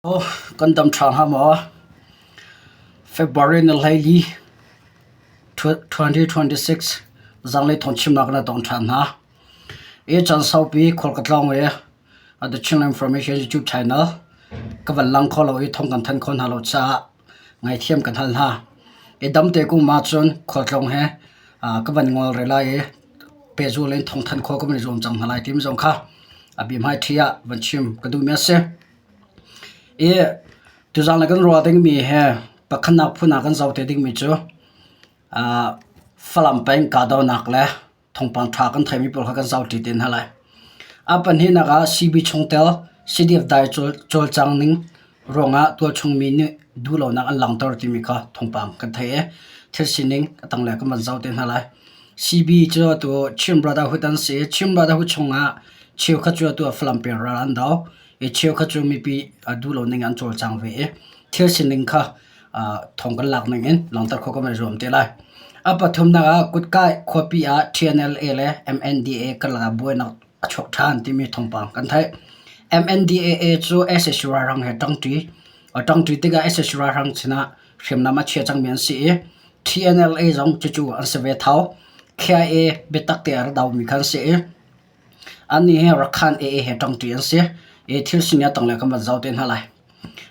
Kan dam ṭha hnga maw? February ni 14, 2026 zanlei thawngchimnak na tong ṭhan hna. I caan saupi khual ka tlawng i The Chinland Information YouTube channel ka van lang kho lo i thawng kan thanh kho hna lo caah ngaithiam kan hal hna. I damte kum ahcun khualtlawng he ka van ngol re lai i pehzul in thawngthanh khawh ka van i zuam cang hna lai timi zong kha a biahmaiṭhi ah van chim ka duhmi a si. I tuzaan le kan ruah dingmi he pakhatnak phun ah kan zoh te dingmi cu Falam peng kahdohnak le thawngpang ṭha kan theimi pawl kha kan zohṭi te hna lai. A pahnihnak ah CB chungtel CDF dai cawlcang ning ruangah tualchung mi nih duhlonak an langhter timi kha thawngpang kan theih i thil sining a tanglei kan van zoh te hna lai. CB cu atu Chin Brotherhood an si i Chin Brotherhood chungah cheukhat cu atu ah Falam peng ral an do i cheukhat cu mipi duhlo ning an cawlcang ve i thil sining kha thawng kan lak ning in langhter khawh kan i zuam te lai. A pathumnak ah Kutkai khuapi ah TNLA le MNDAA karlak ah buainak a chuak ṭhan timi thawngpang kan theih. MNDAA cu sac ralhrang he ṭangṭi a ṭangṭi tikah sac ralhrang sinah hriamnam a chia cangmi an si i TNLA zong cucu an si ve thau. KIA biatak te a rak domi kha an si i annih hi Rakhan AA he ṭangṭi an si i thil sining a tanglei kan van zoh te hna lai.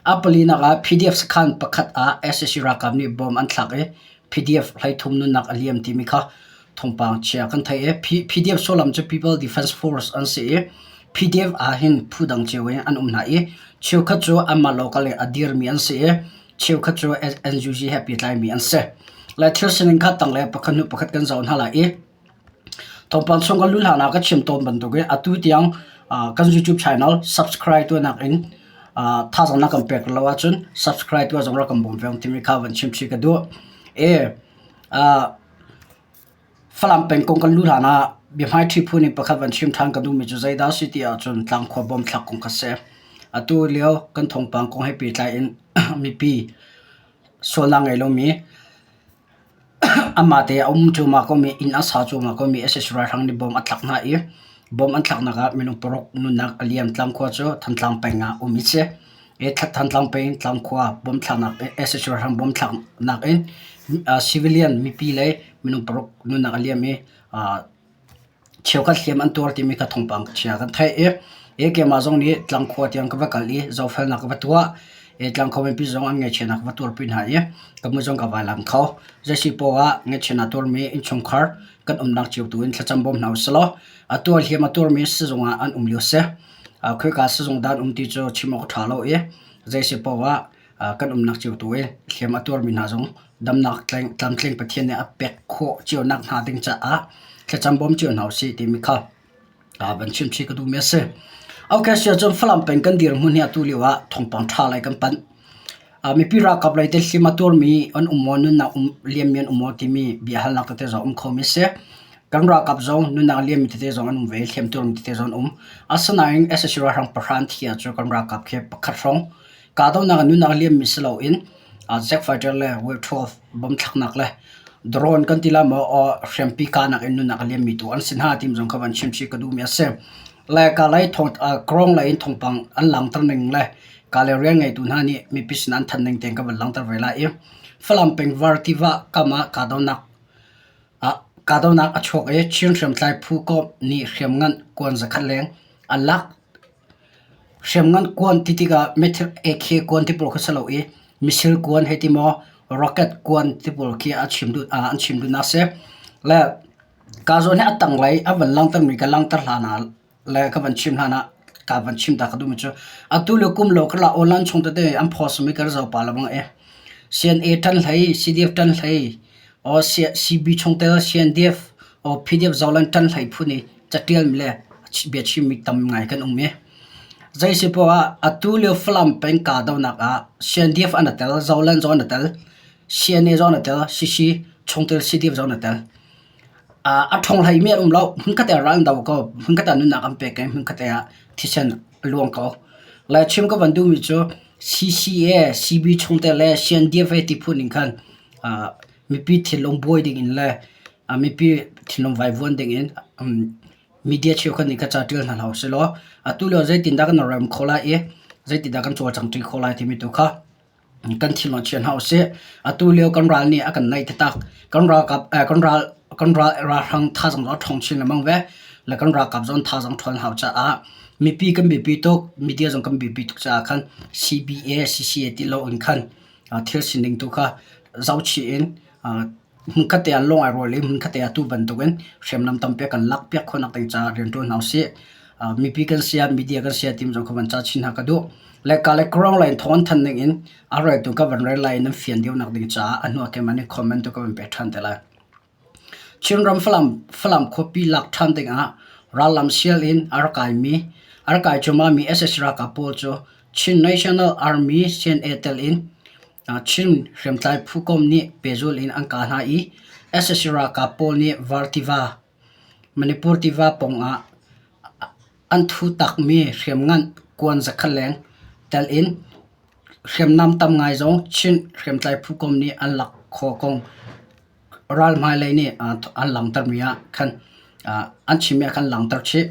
A palinak ah PDF sakhan pakhat ah sac ralkap nih bom an thlak i PDF 13 nunnak a liam timi kha thawngpang chia kan theih i PDF sullam cu People Defense Force an si i PDF ah hin phu dang cio in an um hna i cheukhat cu anmah local in a dirmi an si i cheukhat cu NUG he pehtlaimi an si. Le thil sining kha tanglei pakhat hnu pakhat kan zoh hna lai i Thawngpang chung kan luh hlan ah ka chim tawn bantukin atu tiang kan YouTube channel subscribe tuahnak in thazaang na kan pek lo ahcun subscribe tuah zong rak kan bawm ve timi kha van chim chih ka duh. E Falam peng kong kan luh hlan ah biahmaiṭhi phu nih pakhat van chim ṭhan ka duhmi cu zeidah a si ti ahcun tlangkhua bawm thlak kong kha si. Atu lio kan thawngpang kong he pehtlai in mipi sualnak ngei lomi Amah te a um cuahmah komi inn a sa cuahmah komi sac ralhrang nih bom a thlak hna i bom an thlaknak ah minung paruk nunnak a liam. Tlangkhua cu Thantlang peng ah um i si. I Thantlang peng Tlangkhua bom thlaknak sac ralhrang bom thlaknak in civilian mipi le minung paruk nunnak a liam i Cheukhat hliam an tuar timi kha thawngpang chia kan theih i keimah zong nih tlangkhua tiang ka va kal i zohfelnak ka va tuah i tlangkhua mipi zong an ngaihchiatnak ka va tuarpi hna i ka mui zong ka vai lang kho. Zeisi poah ah ngaihchiatnak tuarmi innchungkhar kan umnak cio tu in thlacam bawm hna usih law atu ah hliam a tuarmi sizung ah an um lio si. Khoika sizung dah an um ti cu chim awk a ṭha lo i zeisi poah ah kan umnak cio tu i hliam a tuarmi hna zong damnak tlamtling Pathian nih a pek khawh cionak hna ding caah thlacam bawm cio hna usih timi kha van chim chih ka duhmi a si. Okay, sia cun Falam peng kan dirhmun hi atu lio ah thawngpang ṭha lei kan panh. Mipi ralkap lei te hliam a tuarmi an um maw, nunnak um liammi an um maw timi biahalnak tete zong um khomi a si. Kan ralkap zong nunnak liammi tete zong an um ve, hliam tuarmi tete zong an um. Asinain sac ralhrang pahra an thi ahcun kan ralkap khi pakhat hrawng Kahdohnak in nunnak liammi si loin jet fighter le Wave 12 bomb thlaknak le drone kan ti lai maw hriampi kahnak in nunnak a liammi tu an si hna ti zong kha van chim chih ka duhmi a si. Le Kalay thawng Krong lei in thawngpang an langhter ning le Kalay rian ngeitu hna nih mipi sin an thanh ning tein ka van langhter ve lai i Falam peng Var tiva kam ah kahdohnak ah kahdohnak a chuak i Chin hriamtlai phu komh nih hriamngan kuan zakhat leng an lak. Hriamngan kuan ti tikah meithal AK kuan ti pawl kha si lo i missile kuan hei ti maw rocket kuan ti pawl khi a chim duh an chim duhnak a si. Le ka zawn hi a tanglei a van langhtermi ka langhter hlan ah le ka van chim hlan ah ka van chim ta ka duhmi cu atu le kum lo karlak online chung tete an post mi ka rak zoh pah lengmang i CNA ṭan hlei, CDF ṭan hlei, or CB chungtel CNDF or PDF Zoland ṭan hlei phun i catialmi le biachimmi tam ngai kan um i zeisi poah ah atu lio Falam peng kahdohnak ah CNDF an i tel, Zoland zong an i tel, CNA zong an i tel, CC chungtel CDF zong an i tel. A ṭhawng hleimi an um lo. Hmunkhat ah ral an do ko. Hmunkhat ah nunnak an pek i hmunkhat ah thisen a luang ko. Le chim ka van duhmi cu CCA, CB chungtel le CNDF ti phun in khan mipi thinlung buai ding in le mipi thinlung vaivuan ding in media cheukhat nih kha ca ṭial hna hlah usih law atu lio zeitindah kan rem khawh lai i Zeitindah kan cawlcang ṭi khawh lai timi tu kha kan thinlung chia hna usih. Atu lio kan ral nih a kan naih taktak. Kan ralkap kan ral kan ral ralhrang thazaang zong a ṭhawng chin lengmang ve. Le kan ralkap zong thazaang ṭhawn hau caah mipi kan biapi tuk, media zong kan biapi tuk caah khan CBA, CCA ti lo in khan thil sining tu kha zohchih in hmunkhat te ah lung ai rual i hmunkhat te ah tu bantukin hriamnam tampi a kan lakpiak khawhnak ding caah rianṭuan hna usih. Mipi kan si ah media kan si ah tim zong kha van ca chin hna ka duh. Le ka le krong lai in thawng an thanh ning in a reltu ka van rel lai in nan fian deuhnak ding caah a hnu ah keimah nih comment tu ka van pek ṭhan te lai. Chinram Falam Falam khuapi lak ṭhan dingah rallam sial in a rak kaimi a rak kai cuahmahmi sac ralkap pawl cu Chin National Army CNA tel in Chin hriamtlai phukomh nih pehzulh in an kah hna i sac ralkap pawl nih Var tiva, Manipur tiva pawngah an thu takmi hriamngan kuan zakhat leng tel in hriamnam tam ngai zong Chin hriamtlai phukomh nih an lak khawh kong ral hmailei nih an langhtermi ah khan an chimmi ah khan langhter chih.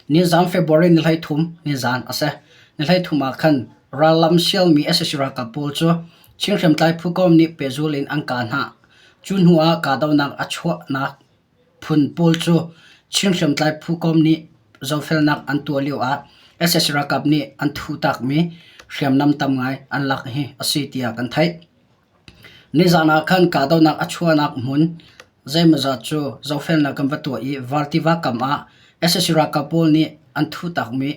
Nizan February ni 13 nizan a si. Ni 13 ah khan rallam sialmi sac ralkap pawl cu Chin hriamtlai phukom nih pehzul in an kah hna. Cu hnu ah kahdohnak a chuahnak phun pawl cu Chin hriamtlai phukom nih zohfelnak an tuah lio ah sac ralkap nih an thuh takmi hriamnam tam ngai an lak hi a si tiah kan theih. Nizan ah khan kahdohnak a chuahnak hmun zeimawzat cu zohfelnak kan va tuah i Var tiva kam ah sac ralkap pawl nih an thuh takmi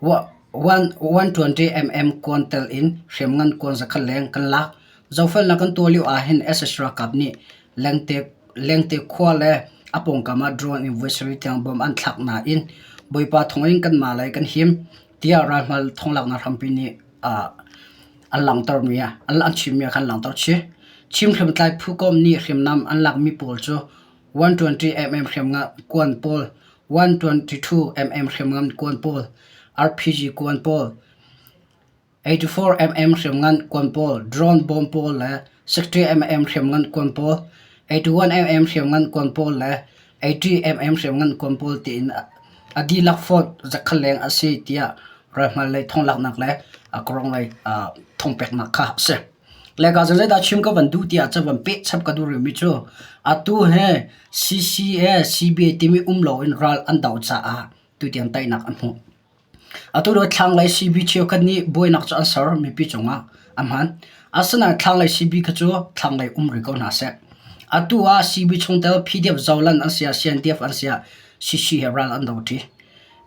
120 mm kuan tel in hriamngan kuan zakhat leng kan lak. Zohfelnak kan tuah lio ahhin sac ralkap nih Lengte khua le a pawngkam ah drone in voi sarih tiang bomb an thlak nain Bawipa thawngin kanmah lei kan him tiah ralhmal thonglaknak hrampi nih an langhtermi an chimmi ah khan langhter chih. Chin hriamtlai phukomh nih hriamnam an lakmi pawl cu 120 mm hriamngan kuan pawl, 122 mm hriamngan kuan pawl, RPG kuan pawl, 84 mm hriamngan kuan pawl, drone bomb pawl le 60 mm hriamngan kuan pawl, 81 mm hriamngan kuan pawl le 80 mm hriamngan kuan pawl tiin a dihlak fawt zakhat leng a si tiah ralhmal lei thonglaknak le kawrong lei thongpeknak kha a si. Le ka zeidah chim ka van duh tiah cun van peh chap ka duh rihmi cu atu he CCA CBA timi um loin ral an doh caah tutiang teinak an hmuh. Atu lio thlanglei CB cheukhat nih buainak cu an ser mipi cungah a hman. Asinain thlanglei CB kha cu thlanglei um rih ko hna seh. Atu ah CB chungtel PDF Zoland an si ah CNDF an si ah CC he ral an do ṭi.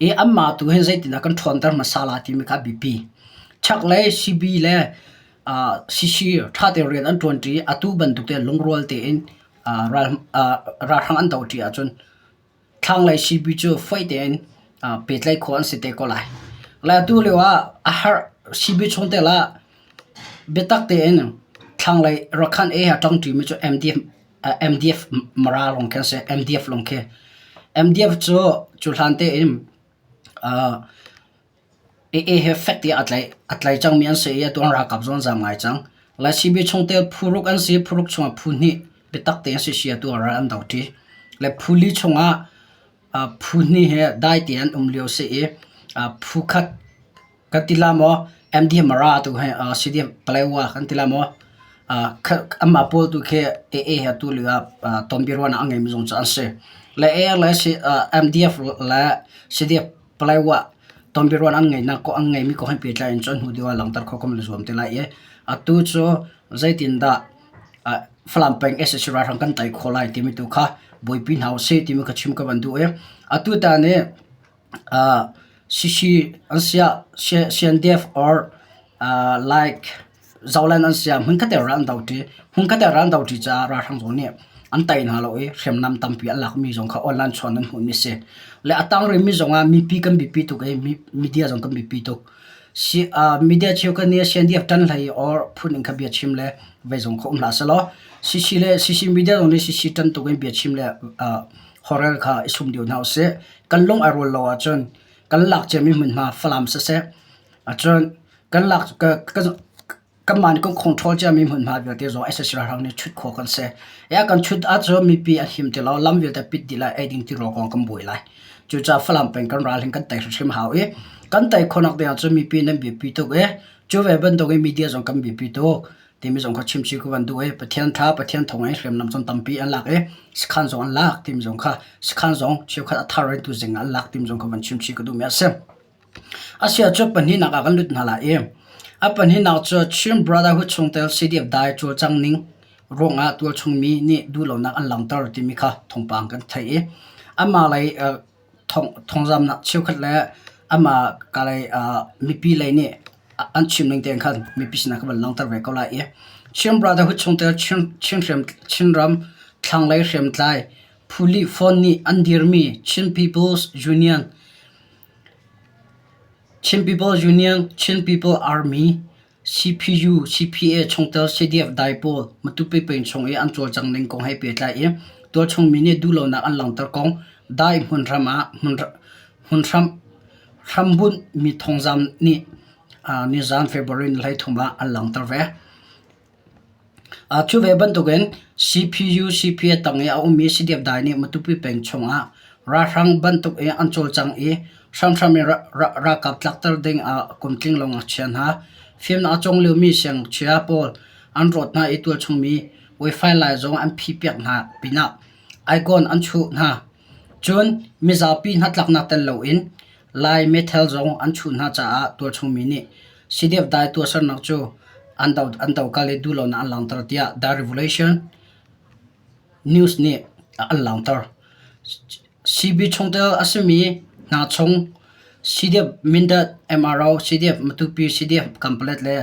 I anmah tu hin zeitindah kan ṭhawnter hmasa la timi kha a biapi. Chaklei CB le uh, CC ṭha tein rian an ṭuan ṭi atu bantuk te lungrual tein uh, ral, uh, ralhrang an do ṭi ahcun Thlanglei sipi cu fawi tein pehtlaih khawh an si te ko lai. Le atu lio ah a har sipi chungtel ah biatak tein thlanglei Rakhine he a ṭangṭimi cu MDF, MDF Mara lawng khi an si. MDF lawng khi. MDF cu cu hlan tein AA he fek tiah a tlaih. A tlai cangmi an si i atu an ralkap zong an zaam ngai cang. Lai CB chungtel phu ruk an si. Phu ruk chungah phu hnih biatak tein si si atu ah ral an do ṭi. Le phu li chungah phu hnih he dai tein an um lio si i phu khat kan ti la maw MD Mara tu he CDF Palewa kan ti la maw amah pawl tu khi AA he atu lio ah tonbiaruahnak a ngeimi zong cu an si. Le AA le MDF le CDF Palaiwah tonbiaruan an ngeihnak ko an ngeimi kong he pehtlai in cun hnu deuh ah langhter khawh kan i zuam te lai i atu cu zeitindah Falam peng sac ralhrang kan tei khawh lai timi tu kha buaipi hna usih timi kha chim ka van duh i atu tan i CC an siah CNDF or like Zoland an si ah hmunkhat te ral an do ṭi. Hmunkhat te ral an do ṭi caah ralhrang zong nih an tei hna lo i hriamnam tampi an lakmi zong kha online chuan an hmuhmi a si. Le a tang rihmi zong ah mipi kan biapi tuk i media zong kan biapi tuk. Si, uh, media cheukhat nih CNDF ṭan hlei or phun in kha bia chim le vei zong kha um hlah selaw CC le CC media zong nih CC ṭan tuk in bia chim le uh, horel kha i sum deuh hna usih. Kan lung ai rual lo ahcun kan lak ciami hmunhma Falam siseh ahcun kan lak kanmah nih kan control ciami hmunhma vialte zong sac ralhrang nih chut khawh kan si. Ya kan chut ahcun mipi an him ti lo, lam vialte pit dih lai, eiding tirawl kong kan buai lai. Cucaah Falam peng kan ral hin kan tei hrimhrim hau i Kan tei khawhnak ding ahcun mipi nan biapi tuk i cu ve bantuk in media zong kan biapi tuk timi zong kha chimchih ka van duh i Pathian tha Pathian thawng in hriamnam zong tampi an lak i sakhan zong an lak timi zong kha sakhan zong cheukhat a thar in tuzing ah an lak timi zong kha van chimchih ka duhmi a si. Asia cu pahnihnak ah kan lut hna lai i a pahnihnak cu Chin Brotherhood chungtel CDF dai cawlcang ning ruangah tualchung mi nih duhlonak an langhter timi kha thawngpang kan theih i amah lei thawngzamnak cheukhat le amah ka lei mipi lei nih an chim ning tein khan mipi sinah ka van langhter ve ko lai i Chin Brotherhood chungtel Chinram thlanglei hriamtlai Phuli Phone nih an dirmi Chin People's Union Chin People's Union, Chin People Army, CPU, CPA chungtel CDF dai pawl Matupi peng chung i an cawlcang ning kong he pehtlai i tualchung mi nih duhlonak an langhter kong dai hmunram ah hmunhram hrambunh mi thawngzam nih nizan February ni 23 ah an langhter ve. Cu ve bantukin CPU CPA tang i a ummi CDF dai nih Matupi peng chungah ralhrang bantuk in an cawlcang i hramhram in ralkap tlakter ding ah kumtling lo ngakchia hna, fimnak a cawng liomi siangngakchia pawl an rawt hna i tualchung mi Wi-Fi lai zong an phihpiak hna pinah icon an chuh hna. Cun mizapi hnatlaknak tel loin Lai meithal zong an chuh hna caah tualchung mi nih CDF dai tuahsernak cu an do an dokal i duhlonak an langhter tiah The Revolution News nih an langhter. CB chungtel a simi hna chung CDF Mindat, MRO, CDF Matupi, CDF Kanpalet le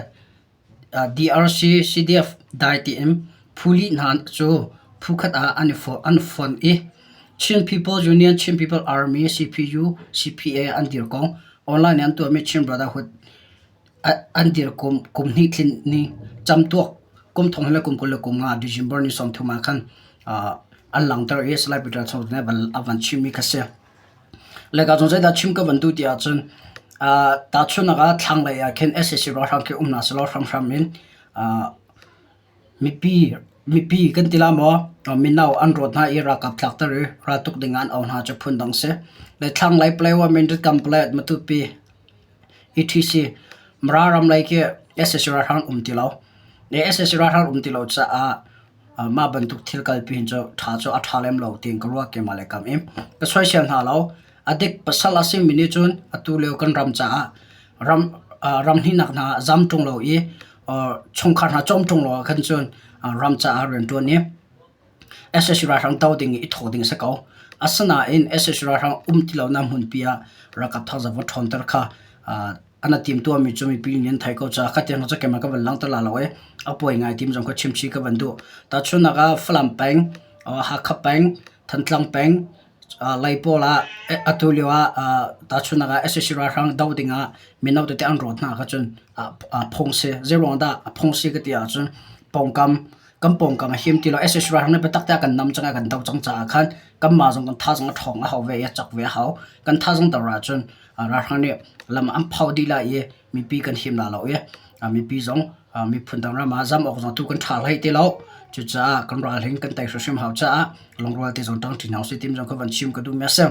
DRC, CDF dai tiin phu li hna cu phu khat ah an i fonh i Chin People's Union, Chin People Army, CPU, CPA an dir kong online in an tuahmi Chin Brotherhood an dir kum kum hnih tlin ni camtuak kum thong le kum 25 December ni 30 ah khan an langhter i Salai Peter Thawng nih a van chimmi kha si. Leka cung zeidah chim ka van duh ti ahcun tahchunhnak ah thlanglei ah khin sac ralhrang khi um hna sehlaw hramhram in mipi mipi kan ti la maw mino an rawt hna i ralkap tlakter i raltuk ding ah an auh hna cu phundang si. Le thlanglei Palawa Mindat Kanpalet Matupi etc. Mara ram lei khi sac ralhrang um ti lo. Le sac ralhrang um ti lo caah mah bantuk thil kalpi hin cu ṭha cu a ṭha lem lo tiin ka ruah keimah le kam i ka soisel hna lo. A dik pasal a simi nih cun atu lio kan ram caah ram ram hnihnak hna ah zam ṭung lo i chungkhar hna cawm ṭung lo ah khan cun ram caah rianṭuan i sac ralhrang do ding i i thawh ding a si ko. Asinain sac ralhrang um ti lonak hmunpi ah ralkap thazang va ṭhawnter kha an a timtuahmi cu mipi nih an theih ko caah khatiang cu keimah ka van langhter la lo i a puai ngai tim zong kha chimchih ka van duh. Tahchunhnak ah Falam peng, Hakha peng, Thantlang peng, Lai pawl ah atu lio ah tahchunhnak ah sac ralhrang doh ding ah mino tete an rawt hna kha cun phung si. Zeiruang dah a phung si ka ti ahcun pawngkam kan pawngkam a him ti lo. sac ralhrang nih biatak te a kan nam cang i a kan doh cang caah khan kanmah zong kan thazaang a ṭhawng a hau ve i a cak ve a hau. Kan thazaang dor ahcun ralhrang nih lam an phau dih lai i mipi kan him la lo i mipi zong miphun dang ram ah zam awk zong tu kan ṭha hlei ti lo. Cucaah kan ralhing kan tei hrimhrim hau caah lungrual te zong ṭangṭi hna usih timi zong ka van chim ka duhmi a si.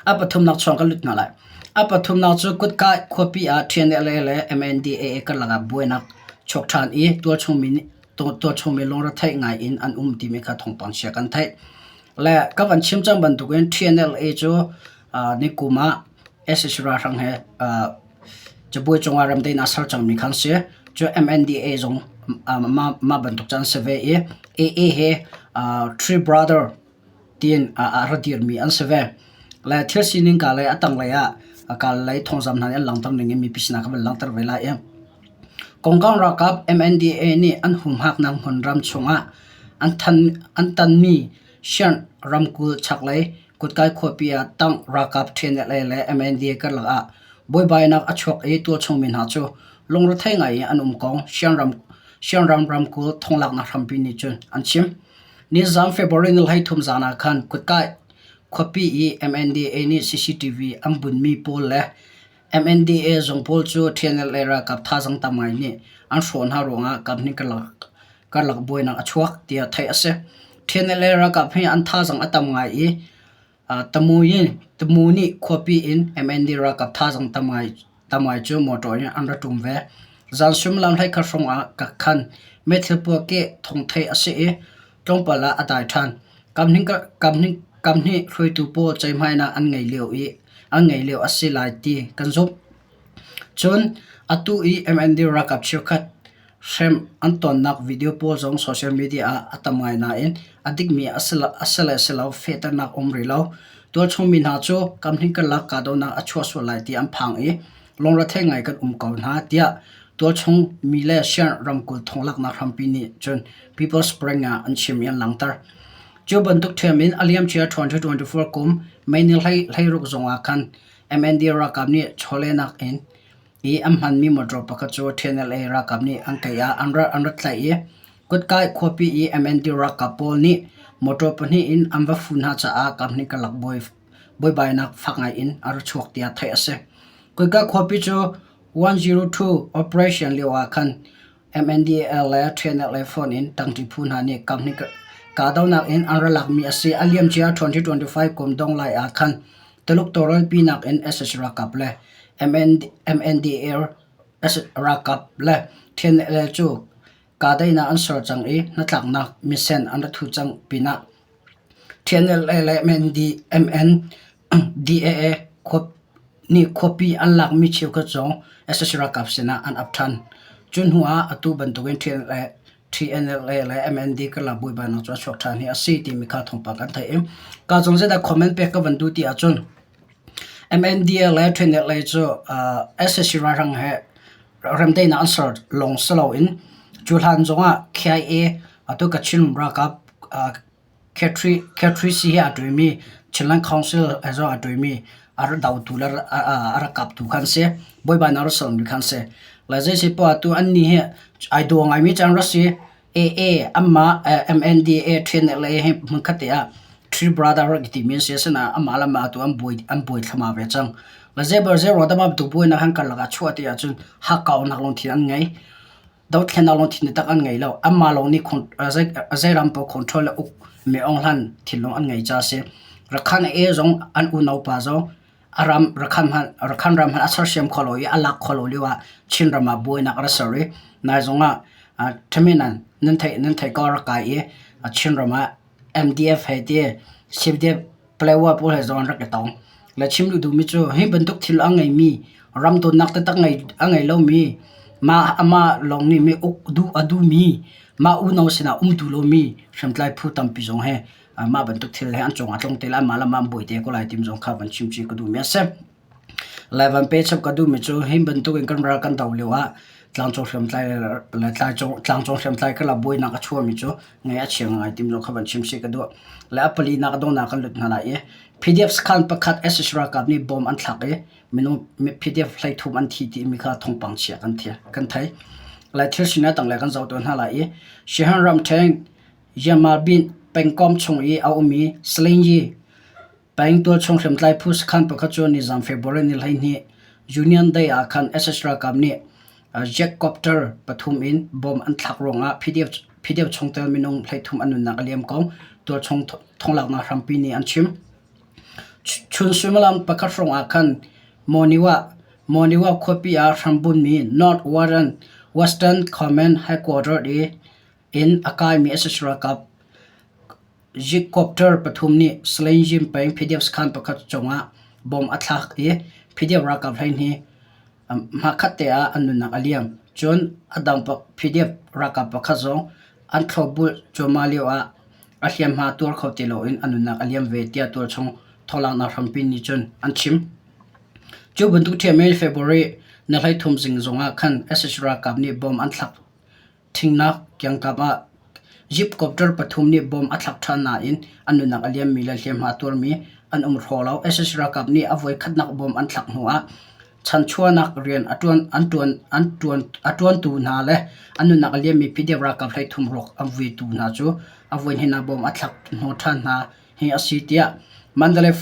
A pathumnak chuang kan lut hna lai. A pathumnak cu kutka khuapi ah TNLA le MNDAA karlak ah buainak chuak ṭhan i tualchung mi tualchung mi lungretheih ngai in an um timi kha thawngpang chia kan theih. Le ka van chim cang bantukin TNLA cu nikum ah sac ralhrang he cabuai cungah remdaihnak ser cangmi khan si. Cu MNDAA zong mah bantuk cu an si ve i AA he Three Brother tiin a ra dirmi an si ve. Le thil sining ka le a tanglei ah ka lei thawngzam hna nih an langhter ning in mipi sinah ka van langhter ve lai i Kongkang ralkap MNDAA nih an humhaknak hmunram chungah an than an tanmi Shan ramkulh chaklei Kutkai khuapi ah tank ralkap TNLA le MNDAA karlak ah buaibainak a chuak i tualchungmi hna cu lungrethei ngai in an um kong Shan ram ramkulh thonglaknak hrampi nih cun an chim. Nizaan February ni 23 zan ah khan Kutkai khuapi i MNDAA nih CCTV an bunmi pawl le MNDAA zung pawl cu TNLA ralkap thazaang tam ngai nih an hrawh hna ruangah kaphnih karlak buainak a chuak tiah theih a si. TNLA ralkap hi an thazaang a tam ngai i. Tamu nih khuapi in MND ralkap thazaang tam ngai cu motor in an ra ṭum ve. Zan suimilam 11 hrawng ah ka khan meithal puakeh thawng theih a si i tlawmpal ah a dai ṭhan. Kamhnih hruaitu pawl ceihmainak an ngei lio a si lai ti kan zumh. Cun atu i MND ralkap cheukhat hrem an tonnak video pawl zong social media ah a tam ngai nain a dikmi a si le si lo fehternak um rih lo. Tualchung mi hna cu kamhnih karlak kahdohnak a chuah sual lai ti an phang i lungrethei ngai kan um ko hna tiah tualchung mi le Shan ramkulh thonglaknak hrampi nih cun People's Spring ah an chim i an langhter. Cu bantuk ṭhiam in a liamcia 2024 kum May ni 16 zong ah khan MND ralkap nih chawlehnak in i an hmanmi motor pakhat cu TNLA ralkap nih an keih ah an rat tlaih i Kutkai khuapi i MND ralkap pawl nih motor pahnih in an va fu hna caah kaphnih karlak buaibainak fak ngai in a ra chuak tiah theih a si. Kutkai khuapi cu 102 operation lio ah khan MNDAA le TNLA phone in ṭangṭi phu hna nih kaphnih kahdohnak in an ra lakmi a si. A liamcia 2025 kum dongh lai ah khan Tuluk tawlrelpinak in sac ralkap le MNDAA ralkap le TNLA cu kahdaihnak an ser cang i hnatlaknak misen an ra thu cang pinah TNLA le MNDAA nih khuapi an lakmi cheukhat zong sac ralkap sinah an ap ṭhan. Cu hnu ah atu bantukin TNLA le MND karlak buaibainak cu a chuak ṭhan hi a si timi kha thawngpang kan theih i ka zong zeidah comment pek ka van duh ti ahcun MNDA le TNLA cu sac ralhrang he remdaihnak an ser lawng si loin cu hlan zongah KIA atu Kachin ralkap Khetri he aa ṭuimi Chinland Council he zong aa ṭuimi a ra dotu le a rak kaptu kha an si. Bawipa nih a rak sermi kha an si. Le zeisi poah atu annih hi ai daw ngaimi cu an rak si. AA anmah MNDAA TNLA hi hmunkhat te ah Three Brother rak i timi an si. Asinain amah le amah atu an buai an buai thluahmah ve cang. Le zeibar zei ruang dah mah bantuk buainak han karlak ah chuah ti ahcun hakkauhnak lungthin an ngei. Dothlennak lungthin taktak an ngei lo. Anmah lawng nih zei ram paoh control le uk mi Aung Hlan thinlung an ngei caah a si. Rakhan A zong an unaupa zong a ram Rakhan Rakhan ram hmanh a sersiam kho lo i a lak kho lo lio ah Chin ram ah buainak a ra ser i nai zong ah Ṭhaminan nan theih nan theih ko a rak kai i Chin ram ah MDF he ti CDF Palawa pawl he zong an rak i tong. Le chim duh duhmi cu hi bantuk thil a ngeimi ram dawtnak taktak a ngei lomi mah amah lawng nih mi uk duh a duhmi mah unau sinah um duh lomi hriamtlai phu tampi zong he mah bantuk thil he an cungah tlung te lai mah le mah an buai te ko lai timi zong kha van chim chih ka duhmi a si. Le van pe chap ka duhmi cu hi bantuk in kan ral kan do lio ah tlangcung hriamtlai le tlangcung hriamtlai karlak buainak a chuahmi cu ngaih a chia ngai timi zong kha van chim sih ka duh. Le a palinak a donghnak kan lut hna lai i PDF sakhan pakhat sac ralkap nih bom an thlak i minung PDF 13 an thi timi kha thawngpang chia kan thei. Kan thei. Le thil sining a tanglei kan zoh tawn hna lai i Shan ramṭhen Yamabin pengkomh chung i a ummi Salingyi Peng tualchung hriamtlai phu sakhan pakhat cu nizan February ni 12 Union Day ah khan sac ralkap nih jetcopter pathum in bomb an thlak ruangah PDF chungtel minung 13 an nunnak a liam ko, tualchung thonglaknak hrampi nih an chim. Chun suimilam pakhat hrawng ah khan Monywa khuapi ah hrambunmi North Western Command Headquarters in a kaimi sac ralkap Helicopter pathum nih Salingyin peng PDF sakhan pakhat cungah bomb a thlak i PDF ralkap 12 hmakhat te ah an nunnak a liam. Cun a dang PDF ralkap pakhat zong an thlopbulh cuahmah lio ah a hliamhma tuar kho ti loin a nunnak a liam ve tiah tualchung thawhlaknak hrampi nih cun an chim. Cu bantuk ṭhiam in February ni 13 zing zongah khan sac ralkap nih bomb an thlak Thingnak kiangkap ah jeepcopter pathum nih bomb a thlak ṭhan nain a nunnak a liammi le hliamhma a tuarmi an um hraw lo. Sac ralkap nih a voikhatnak bomb an thlak hnuah chanchuahnak rian a ṭuan an ṭuan an ṭuan a ṭuantu hna le a nunnak a liammi PDF ralkap 13 ruak an vuitu hna cu a voihnihnak bomb a thlak hnawh ṭhan hna hi a si tiah Mandalay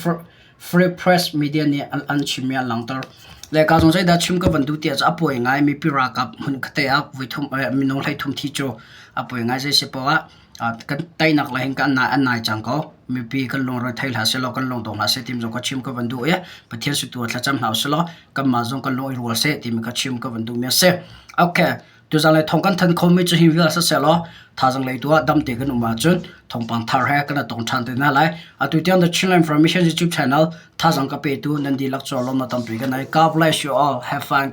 Free Press media nih an chimmi an langhter. Le ka zong zeidah chim ka van duh tiah a pawi ngai mipi ralkap hmun kate ah voithum minung 13 thi cu a pawi ngai zei si poah ah. Kan teinak lei hin kan an nai cang ko. Mipi kan lungre thei hlah sehlaw kan lung dong hlah seh timi zong ka chim ka van duh i Pathian si tu ah thlacam hna usilaw kanmah zong kan lung i rual seh timi kha chim ka van duhmi a si. Okay. Tuzan le thong kan than khomi cu hi vial sisehlaw thazaang lei tu ah dam te kan um ahcun thawngpang thar he kan tong ṭhan te hna lai. Atu tiang The Chinland Information YouTube channel thazaang ka petu nan dihlak cu lawmnak tampi ka nei. God bless you all. Have fun.